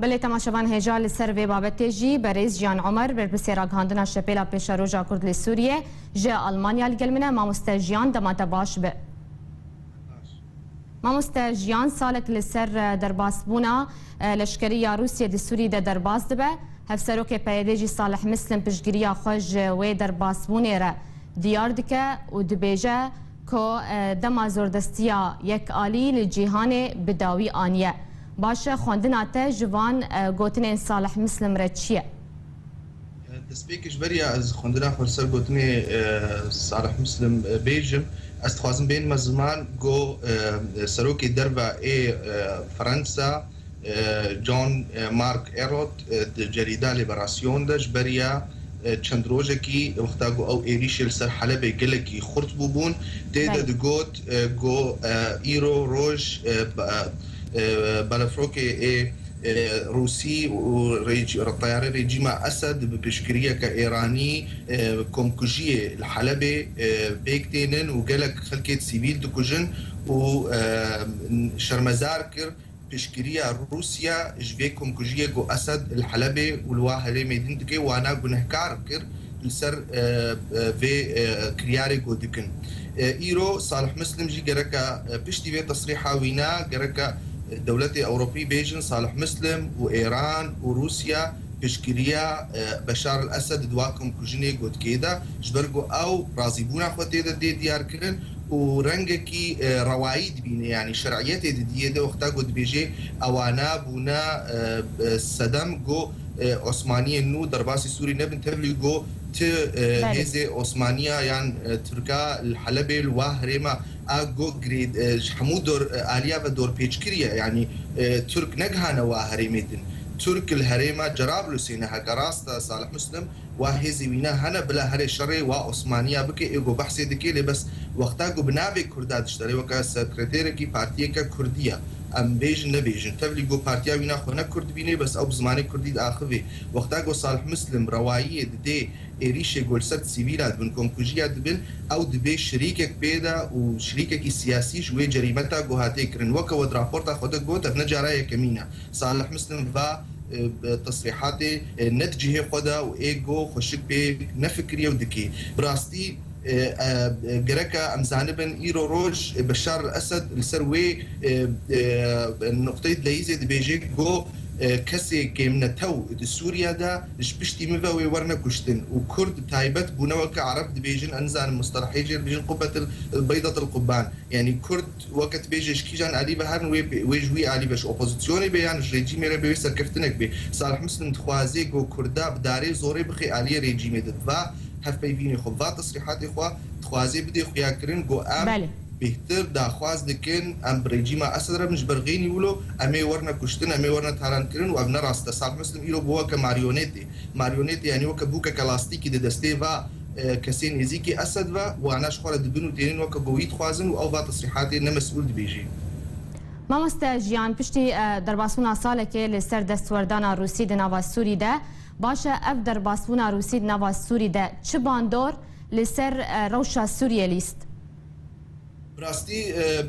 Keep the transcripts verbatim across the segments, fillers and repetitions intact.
Belê temaşevan hêja li ser vê babetê jî berêz Jiyan Omer, berpirsê ragihandina Şepêla Pêşeroja Kurd li Sûriyê ji Almanya li gel min e. Mamoste Jiyan, dema te baş be. Mamoste Jiyan, salek li ser, e, derbasbûna, e, leşkerî ya Rûsiyê di Sûrî de derbas dibe. Hevserokê P Y D jî Salih Mislim piştgiriya xwe ji wê derbasbûnê re diyar dike û dibêje ku, e, dema zordestiya yekalî li cîhanê bi dawî aniye. Baş e, xwendina te ji van, e, gotinên Salih Mislim re çi ye? Destpêkê ji beriya ez xwendina xwe li ser gotinê, e, Salih Muslim, e, bêjim, ez dixwazim bênime ziman ku, e, serokê derve ê, e, Fransa, e, John, e, Mark Erot, e, di cerîda Liberasyon de ji beriya, e, çend rojekî wexta ku ew êrîşê li ser Helebê gelekî xurt bûbûn, tê de Belê. digot, e, ku, e, îro roj, e, ba-, e, balefrokê ê e, Rûsî û rêc-, teyarê rejîma Esed bi piştgiriyeke Êranî, e, komkujiyê li Helebê, e, pêk tênin û gelek xelkê sivîl dikujin û, e, şermezar kir piştgiriya Rûsya ji vê komkujiyê ku Esed li Helebê û li wa herêmê din dike, wana gunehkar kir li ser, e, e, vê, e, kiryarê ku dikin. E, îro Salih Muslim jî gereka, e, piştî vê tesrîha wîna, gereka, e, dewletê Ewropî bêjin Salih Muslim û Êran û Rûsya piştgiriya, e, Beşar el Esed di wa komkujinê gotkê de, ji ber ku ew razîbûna xwe tê de tê diyarkirin û rengekî, e, rewayî dibîne, yanî şer'iyetê didiyê de wexta ku dibêjê ewana bûne, e, e, sedem ku e, Osmaniyên nû derbasî Sûrî nebin, tevlî ku ti, e, Belê. hêzê Osmaniya yan, e, Tirka li Helebê li wa herêma a ku girê-, e, ji hemû dor, e, aliya ve dorpêçkirî ye, yanî, e, Tirk negihane wa herêmê din. Tirk li herêma Cerablusê ne, heke rast e Salih Muslim, wa hêzê wîna hene, bila herê şerê wa Osmaniya bike, ê ku behsê dike, lê bes wexta ku bi navê Kurda diştere, weke sekreterekî partiyeke Kurdî ye. Em bêjin nebêjin, tevlî ku partiya wîna xwe ne Kurd dibîne, bes ew bi zimanê Kurdî diaxivê. Wexta ku Salih Muslim rewayiyê didê êrîşê ku li ser sivîla dibin, komkujiya dibin, ew dibê şirîkek pê de û şirîkekî siyasî ji wê cerîmeta ku hatiye kirin. Weke we di raporta xwe de got, ev ne cara yekemîn e. Salih Muslim va, e, e, tesrîhatê, e, ne di cihê xwe de û ê ku xweşik pê nefikiriye û dikê. Bi rastî, e, e, e, gereka em zanibin, îro roj, e, Beşar el Esed li ser wê, e, e, nuqteyê dileyîzê dibêje ku, e, kesê kêmnetew di Sûriye de ji piştî min ve wê werne kuştin û Kurd bi taybet bûne weke Ereb dibêjin, ez nizanim mustelehê jê dibêjin qubbetil, beydatil qubban. Yanî Kurd weke dibêje ji kîjan alî ve herin wê, wê ji wî alî ve ji opozisyonê be yan ji rejîmê re be wê serkeftinek be. Salih Muslim dixwaze ku Kurda bi darê zorê bixe aliyê rejîmê de. Va hevpeyvînê xwe, va tesrîhatê xwe dixwaze bidê xuyakirin ku em Belê. bêhtir daxwaz dikin, em bi rejîma Esed re bin ji ber xênî wilo, em ê werine kuştin, em ê werine talankirin û ev ne rast e. Salih Muslim îro bû weke marionetê. Marionetê, yanî weke bûkeke lastîkî di destê va, e, kesê nêzîkî Esed ve, wana ji xwe re dibin û tênin weke ku wî dixwazin û ew va tesrîhatê ne mesûl dibêjî. Mamoste Jiyan, piştî, e, derbasbûna salekê li ser destwerdana Rûsî di nava Sûrî de, baş e, ev derbasbûna Rûsî di nava Sûrî de çi bandor li ser, e, rewşa Sûriyê lîst? Bi rastî, e, e,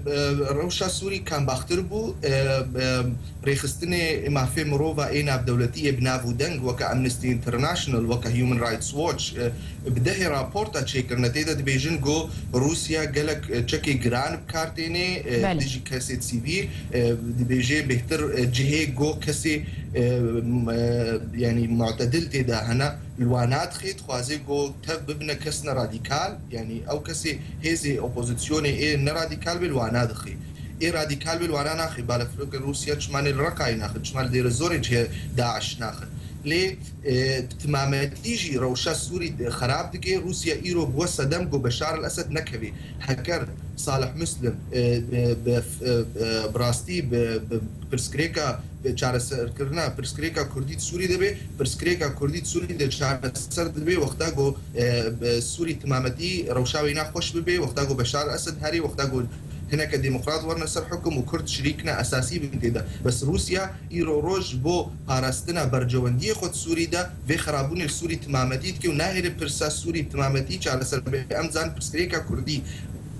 rewşa Sûrî kambaxtir bû. E, e, rêxistinê mafê mirova ê navdewletî yê bi nav û deng weke Amnesty International, weke Human Rights Watch, e, bi dehê raporta çêkirine. Tê de dibêjin ku Rûsya gelek, e, çekê giran bi kar têne, e, Belê. dijî kesê sivîl, e, dibêje bêhtir, e, cihê ku kesê, e, m-, e, yanî mu'tedil tê de hene. Li wana dixê, dixwaze ku tev bibine kesine radîkal, yanî ew kesê hêzê opozisyonê ê ne radîkal be li wana dixê. Ê radîkal be li wana naxê. Balefirokê Rûsya çima nê li Reqayê naxin, çima li Dêrezorê cihê DAIŞ naxin. Lê, e, bi timametî jî rewşa Sûrî xerab dike. Rûsya îro bûye sedem ku Beşar el Esed nekeve. Heger Salih Muslim, e, e, bi, e, e, bi rastî bi, bi pirsgirêka çareserkirina pirsgirêka Kurdî di Sûrî de bê, pirsgirêka Kurdî di Sûrî de çareser dibe wexta ku, e, e, Sûrî timametî rewşa wê naxweş bibe, wexta ku Beşar Esed herê, wexta ku hineke demokrat werine ser hukum û Kurd şirîkine esasî bin tê de. Bes Rûsya îro roj ji bo parastina berjewendiyê xwe di Sûrî de vê xerabûnê li Sûrî timametî dike û nahêle pirsa Sûrî timametî çareser bibe. Em zanin pirsgirêka Kurdî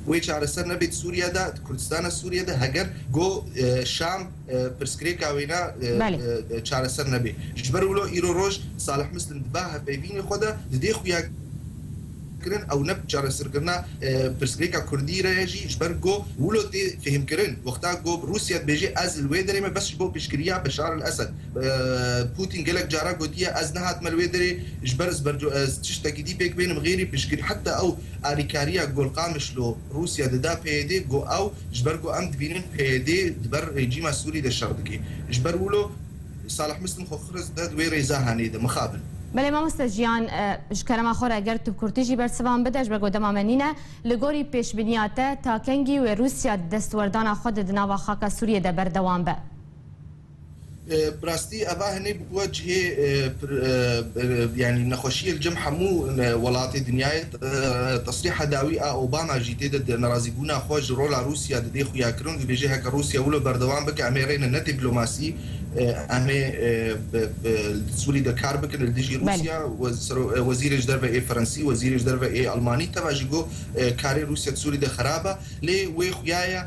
wê çareser nebe di Sûriye de, di Kurdistana Sûriye de, heger go, e, Şam, e, pirsgirêka wêna, e, Belê. e, e, çareser nebe. Ji ber wilo îro roj Salih Muslim dibe hevpeyvînê xwe de didê xuya kirin, ew ne çareserkirina, e, pirsgirêka Kurdî re ye jî, ji ber go wilo tê fihmkirin. Wexta go Rûsya dibêje, ez li wê derê me bes ji bo piştgiriya Beşar el Esed. E, Putin gelek cara gotiye, ez nehatime li wê derê ji ber ez berco-, ez tiştekî dî pêk bênim, xêrî piştgirî, heta ew alîkariya Golqamiş lo Rûsya dida P Y D, go ew ji ber ku em dibînin P Y D di ber rejîma Sûrî de şer dike. Ji ber wilo Salih Muslim xwe xiriz de di wê rêza hanê de mixabin. Belê mamoste Jiyan, e, ji kerema xwe re eger tu bi kurtî jî bersivan bide, ji ber ku dema me nîne, li gorî pêşbiniya te ta kengî wê Rûsya destwerdana xwe di, di nava xaka Sûriyê de berdewam be? E, bi rastî eva hinê bi we cihê, e, pir-, e, e, yanî nexweşiyê li cem hemû, e, welatê dinyayê, e, tesrîha dawî a Obama jî tê de, de nerazîbûna xwe ji rola Rûsya didê xuyakirin, dibêje heke Rûsya wilo berdewam bike, em ê rêne ne dîplomasî, e, em ê, e, bi, bi, li Sûrî de kar bikin li dijî Belê. Rûsya. Wez-, sero-, e, wezîrê ji derve ê Frensî, wezîrê ji derve ê Almanî, teva jî got, e, karê Rûsya di Sûrî de xirab e, lê wê xuya ye.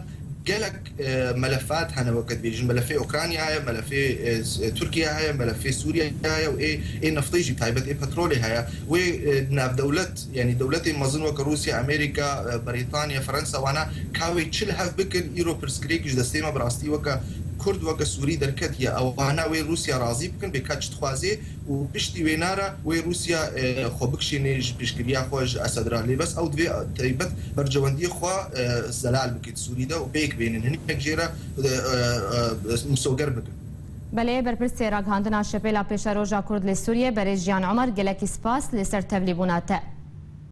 Gelek, e, melefat hene, weke dibêjin, melefê Ukrayna heye, melefê, e, s-, e, Tirkiye heye, melefê Sûriye heye û ê, ê neftê jî taybet, ê petrolê heye. Wê, e, navdewlet, yanî dewletên mezin weke Rûsya, Amerîka, e, Brîtanya, Fransa, wana ka wê çi li hev bikin, îro pirsgirêk ji destê me bi rastî weke Kurd, weke Sûrî derketiye. Ewana wê Rûsya razî bikin, bê ka çi dixwazê, û piştî wêna re wê Rûsya, e, xwe bikişînê ji piştgiriya xwe ji Esed re. Lê bes ew divê taybet berjewendiyê xwe, e, zelal bike di Sûrî de û pêk bênin. Hinek jê re, e, e, e, misoger bikin. Belê, berpirsê ragihandina Şepêla Pêşeroja Kurd li Sûriyê, Berê Jiyan Omer, gelekî spas li ser tevlîbûna te.